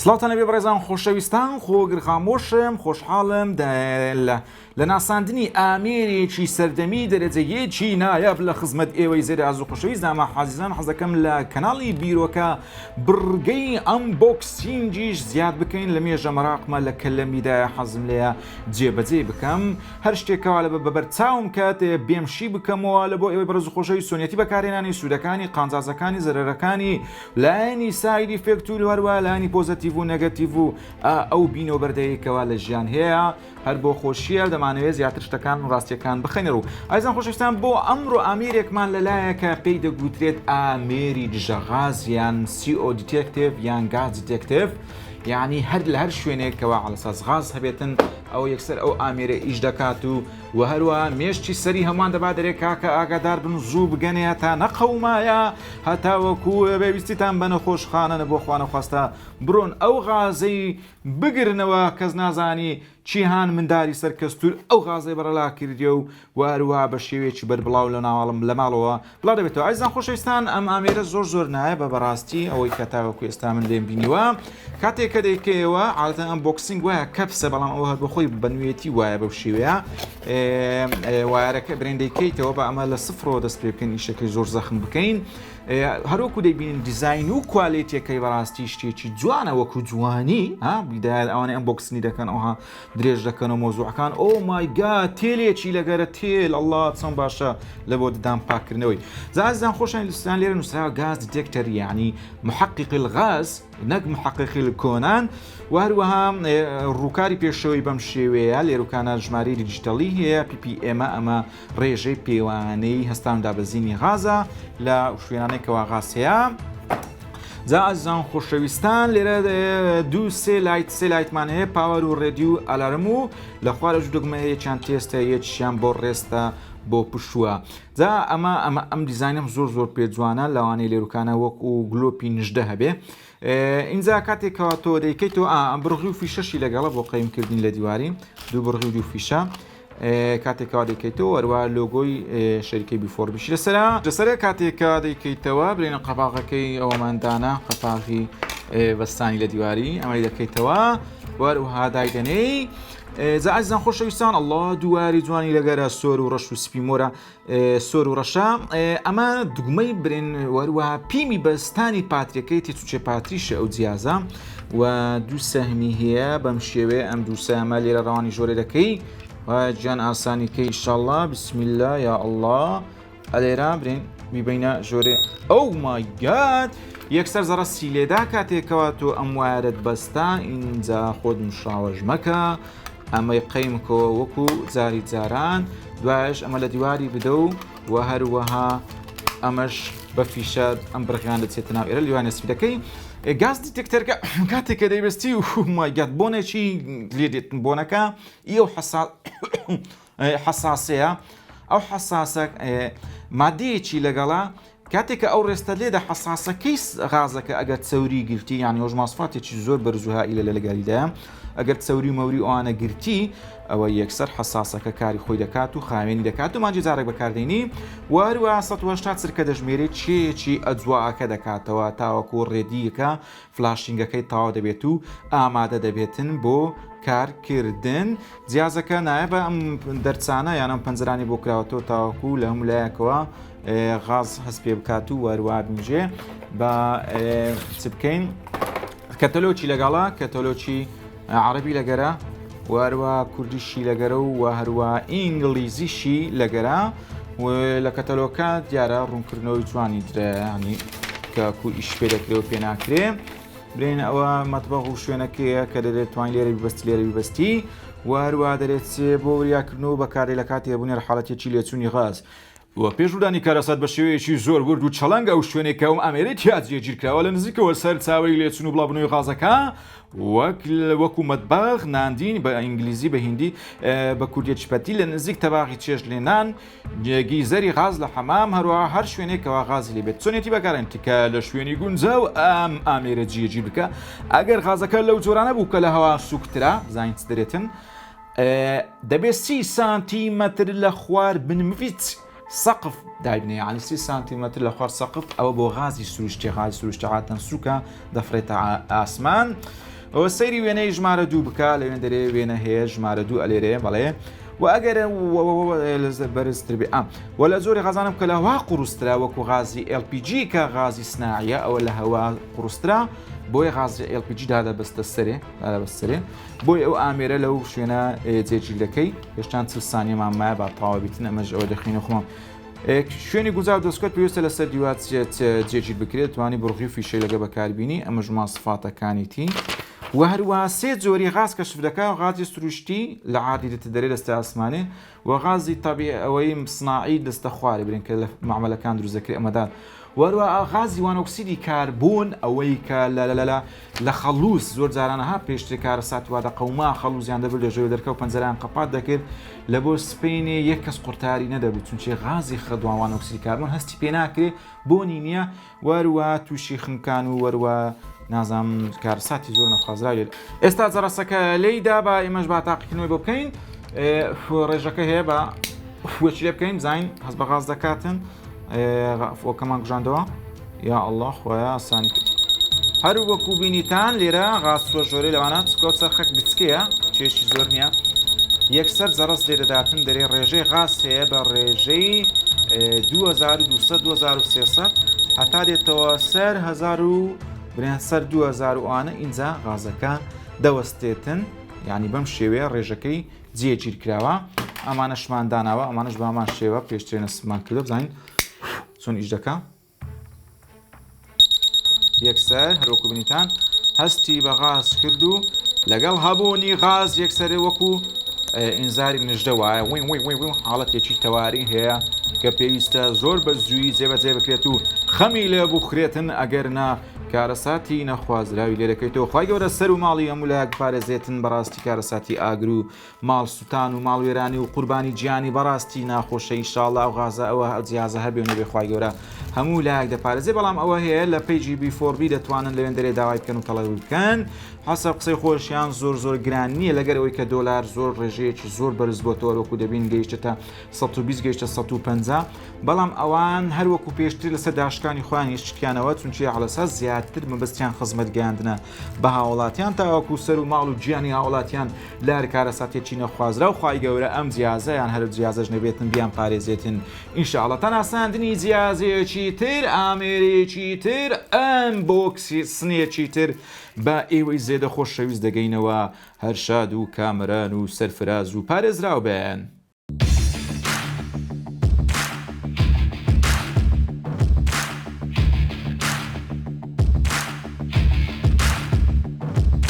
سڵاوتان لەبێ بەڕێزان خۆشەویستان خۆگر خامۆشم خۆشحاڵم لە ناساندنی ئامێرێکی سەردەمی دەرەجە یەکی نایاب لە خزمەت ئێوەی زێرە ئازو خۆشەویست داما حازیزان حەزەکەم لە کەناڵی بیرۆکە بڕگەی unboxing یش زیاد بکەین لە مێژە مەراقمە لە کەلەمیدایە حەزم لێیە جێبەجێی بکەم هەر شتێکەوە لە بەبەرچاوم کات بێم شی بکەمەوە لە بۆ ئێوەی بەڕێز و خۆشەویست چۆنیەتی بەکارهێنانی سوودەکانی قانجازەکانی زەرەرەکانی لایەنی side effect و هەروە لایەنی positive و negative و ئەو بینەوە بەردەیەکەوە لە ژیان هەیە هەر بۆ خۆشیە دەمانەوێت زیاتر شتەکان و ڕاستیەکان بخەینە ڕوو. ئازیزان خۆشەویستان بۆ ئەمڕۆ ئامێرێکمان لەلایە کە پێی دەگوترێت ئامێری دژەغاز یان CO detective یان gas detective یعنی هەر لە هەر شوێنێکەوە عەلەساس غاز هەبێتن ئەو یەکسەر ئەو ئامێرە ئیش دەکات و و هەروە مێشتی سەری هەمووان دەبا دەرێ کاکە ئاگادار بن زوو بگەنێ تا نەقەومایە هەتاوەکو بێویستیتان بە نەخۆشخانە نە بۆ خوانەخواستە بڕۆن ئەو غازەی بگرنەوە کەس نازانی چیهان منداری سەر کەستور ئەو غازەی بەڕەلا کردیە و وە هەروەها بە شێوەیەکی بەربڵاو لە ناوەڵم لە ماڵەوە بڵاو دەبێتەوە ئازیزان خۆشەویستان ئەم ئامێرە زۆر زۆر نایابە بەڕاستی ئەوەی کە تاوەکو ئێستا من لێم بینیوە کاتێک کە دەیکەیەوە عادەتەن unboxing وایە کەپسە بەڵام ئەوە هەر بەخۆی بەنوێتی وایە بەو شێوەیە وایەرەکە برێن دەیکەیتەوە بە ئەمە لە سفرەوە دەست پێ بکەین ئیشەکەی زۆر زەخم بکەین هەروەکو دەیبینن دیزاین و quality ەکەی بەڕاستی شتێکی جوانە وەکو جوانی ها بیدایەت ئەوانەی unboxing ی دەکەن ئەوها درێژ دەکەن و مۆزوعەکان oh my god تێلێکی لەگەرە تێل ئەڵڵا چۆن باشە لە بۆ ددان پاکردنەوەی زازان خۆشان لسان لێرە نووسراوە gas detector یعنی محقق الغاز نەک محقق الكونان و هەروەها ڕووکاری پێشەوەی بەم شێوەیە لێروکانە ژمارەی دیجیتەڵی هەیە ppm ە ئەمە ڕێژەی پێوانەی هەستان و دابەزینی غازە لە شوێنانەی کەوا غاز هەیە. جا ئازیزان خۆشەویستان لێرە دوو سێ light سێ light مان هەیە power و ready و alarm و لە خوارەش دوگمە یەکیان تێستە یەکیان بۆ rest ە بۆ پشووە جا ئەمە ئەمە ئەم دیزاینم زۆر زۆر پێ جوانە لەوانەیە لێروکانە وەکو گلۆپی نژدە هەبێ ئینجا کاتێک کەوا تۆ دەیکەیتەوە ئەم بڕغی و فیشەشی لەگەڵە بۆ قەیمکردنی لە دیواری دوو بڕغی و دوو فیشە کاتێکەوە دەیکەیتەوە وەروە لۆگۆی شەریکەی بیفۆربیشی لەسرە لەسەرە کاتێکە دەیکەیتەوە برێنە قەپاغەکەی ئەوەماندانە قەپاغی بەستانی لە دیواری ئەمەی دەکەیتەوە وەروها دایدەنێی جا ئازیزان خۆشەویستان ئەڵڵا دوواری جوانی لەگەرە سۆر و ڕەش و سپی مۆرە سۆر و ڕەشە ئەمە دوگمەی برێن وەروەها پیمی بەستانی پاتریەکەی تێچوچێ پاتریشە ئەو جیازە و دوو سەهمی هەیە بەم شێوەیە ئەم دوو سەهمە لێرە ڕەوانی ژۆرێ دەکەی گیان ئاسانی کەی ئیشەڵڵا بسم الله یا الله ئەلێرا برێن بیبینە ژۆرێ oh my god یەکسەر زەڕەسی لێدا کاتێکەوە تۆ ئەم وایەرت بەستا ئینجا خۆت مشاوەش مەکە ئەمەی قەیم کەوە وەکو جاری جاران دوایش ئەمە لە دیواری بدە و و هەروەها ئەمەش بە فیشە ئەم بڕغیان دەچێتە ناو ئێرە لیوانە سپی دەکەی gas detector ەکە کاتێک کە دەیبەستی oh my god بۆنێکی لێ دێت بۆنەکە ئەو حەسا حەساسەیە ئەو حەساسە مادەیەکی لەگەڵا کاتێک کە ئەو ڕێستە لێدە حەساسەکەی غازەکە ئەگەر چەوری گرتی یانی ئەوش ماسفاتێکی زۆر بەرز و هائیلە لە لەگەریدایە ئەگەر چەوری و مەوری ئەوانە گرتی ئەوە یەکسەر حەساسەکە کاری خۆی دەکات و خاوێنی دەکات و مانجی جارێک بەکاردێنی وەروە 180 چرکە دەژمێرێت چێکی ئەجواکە دەکاتەوە تاوەکو ready یەکە flashing ەکەی تەواو دەبێت و ئامادە دەبێتن بۆ کارکردن جیازەکە نایە بە ئەم دەرچانە یان ئەم پەنجەرانی بۆ کراوەتەوە تاوەکو لە هەموو لایەکەوە غاز هەست پێ بکات و وەروە بنجێ بە چ بکەین کەتەلۆکی لەگەڵە کەتەلۆکی عربی لەگەرە وەروە کوردیشی لەگەرە و وە هەروە ئینگلیزیشی لەگەرە و لە کەتەلۆکە دیارە ڕوونکردنەوەی جوانی درانی کە کو ئیش پێ دەکرێ و پێ ناکرێ برێن ئەوە مەتبەغ و شوێنەکەیە کە دەێت توانین لێرە بیبەستی لێرە بیبەستی و هەروە دەرێت بۆ وریاکردن و بەکاری لە کاتی هەبوونی حاڵەتێکی لێچوونی غاز و پێش ڕوودانی کارەسات بە شێوەیەکی زۆر ورد و چەڵەنگ ئەو شوێنەی کە ئەو ئامێرەی تیا جێگیرکراوە لە نزیکەوە سەرچاوەی لێچوون و بڵاوبوونەوەی غازەکە وەک وەکو مەتبەخ ناندین بە ئینگلیزی بە هیندی بە کوردیە چپەتی لە نزیک تەباغی چێشت لێنان گیزەری غاز لە حەمام هەروەها هەر شوێنێک کەوا غازی لێ بێت چۆنێتی بەکارێن تکە لە شوێنی گونجاو ئەم ئامێرە جێگیر بکە ئەگەر غازەکە لەو جۆرانە بوو کە لە هەوا سووکترە بزانین چ دەرێتن دەبێت سی سانتیمەتر لە خوار بنمیچ سەقف دایبنێ یعنی سی سانتیمەتر لە خوار سەقف ئەوە بۆ غازی سروشتی غازی سروشتی عادەتەن سووکە دەفرێتە ئاسمان. ئەوە سەیری وێنەی ژمارە دوو بکە لە وێندەرێ وێنە هەیە ژمارە دوو ئەلێرێ بەڵێ و ئەگەر بەرزتر بێ ئەم وە لە زۆری غازانم کە لە هەوا قوڕسترا وەکو غازی LPG کە غازی سناعیە ئەوە لە هەوا قوڕسترا بۆیە غازی LPG دادەبەستە سەرێ دادەبەست سەرێ بۆی ئەو ئامێرە لەو شوێنە جێگیر دەکەی هێشتان چل سانیەمان مایە با تەواو بیتن ئەمەش ئەوە دەخینە خۆمان شوێنی گونجاو دەستکەوت پێویستە لەسەر دیوار جێگیر بکرێت توانی بڕغی و فیشەی لەگە بەکاربینی ئەمەش ماسفاتەکانیتی و هەروەها سێ جۆری غاز کەشف دەکا غازی سروشتی لە عادی دێتە دەرێ دەستە ئاسمانێ و غازی تەبیعی ئەوەی سناعی دەستە خوارێ برێن کە لە مەعمەلەکان دروست دەکرێت ئەمەدان وەروە غازی وانۆکسیدی کاربۆن ئەوەی کە لە لە لە لە خەڵوز زۆر جارانە ها پێشتر کارەسات وا دەقەوما خەڵوزیان دەبردە ژێر دەرکە و پەنجەرەیان قەپات دەکرد لە بۆ سپینێ یەک کەس قورتاری نەدەبوو چونچێ غازی خەدوا وانۆکسیدی کاربۆن هەستی پێ ناکرێ بۆنی نییە وەروە تووشی خنکان و وەروە نازانم کارەساتی زۆر نەخوازراوی لێ ئێستا جەڕەسەکە لێی دا با ئێمەش با تاقیکردنەوەی بۆ بکەین ڕێژەکە هەیە بە وەچی لێ بکەین بزانین هەست بە غاز دەکاتن فۆکەمان کوژاندەوە یا ئەڵڵا خۆیان ئاسانی کرد هەر وەکو بینیتان لێرە غاز چوە ژۆرێ لەوانە چکۆ چەرخەک گچکەیە کێشی زۆر نییە یەکسەر جەڕەس لێ دەداتن دەرێ ڕێژەی غاز هەیە بە ڕێژەی 2200 2300 هەتا دێتەوە سەر 1000 و برێن سەر 2000 ئەوانە ئینجا غازەکە دەوەستێتن یعنی بەم شێوەیە ڕێژەکەی جێگیر کراوە ئەمانەشمان داناوە ئەمانەش بامان شێوە پێشترێنە سمان کردو بزانین چۆن ئیش دەکا یەکسەر هەروەکو بینیتان هەستی بە غاز کرد و لەگەڵ هەبوونی غاز یەکسەر وەکو ئینزاری نژدە وایە وین وین وین وین حاڵەتێکی تەواری هەیە کە پێویستە زۆر بە زووی جێبەجێ بکرێت و خەمی لێ بخرێتن ئەگەر نا کارەساتی نەخوازراوی لێ دەکەیتەوە خوای گەورە سەر و ماڵی هەموو لایەک بپارێزێتن بەڕاستی کارەساتی ئاگر و ماڵ سوتان و ماڵ وێرانی و قوربانی گیانی بەڕاستی ناخۆشە ئیشاڵا ئەو غازە ئەوە ئەو جیازە هەبێ و نەبێ خوای گەورە هەموو لایەک دەپارێزێ بەڵام ئەوە هەیە لە page ی B4B دەتوانن لەوێن دەرێ داوای بکەن و تەڵەوی بکەن حەسەب قسەی خۆشیان زۆر زۆر گران نییە لەگەر ئەوەی کە دۆلار زۆر ڕێژەیەکی زۆر بەرز بۆتەوە وەکو دەبین گەیشتە 120 گەیشتە 150 بەڵام ئەوان هەر وەکو پێشتر لەسەر داشکانی خۆیان هێشتیانەوە چونکی عەلەساس زیاتر مەبەستیان خزمەت گەیاندنە بە هاوڵاتیان تاوەکو سەر و ماڵ و گیانی هاوڵاتیان لە هەر کارەساتێکی نەخوازراو خوای گەورە ئەم جیازە یان هەر جیازەش نەبێتن بیان پارێزێتن ئینشاءاللە تا ناساندنی جیازێکی تر ئامێرێکی تر ئەم بۆکسی سنێکی تر بە ئێوەی زێدە خۆشەویست دەگەینەوە هەر شاد و کامەران و سەرفراز و پارێزراو بن.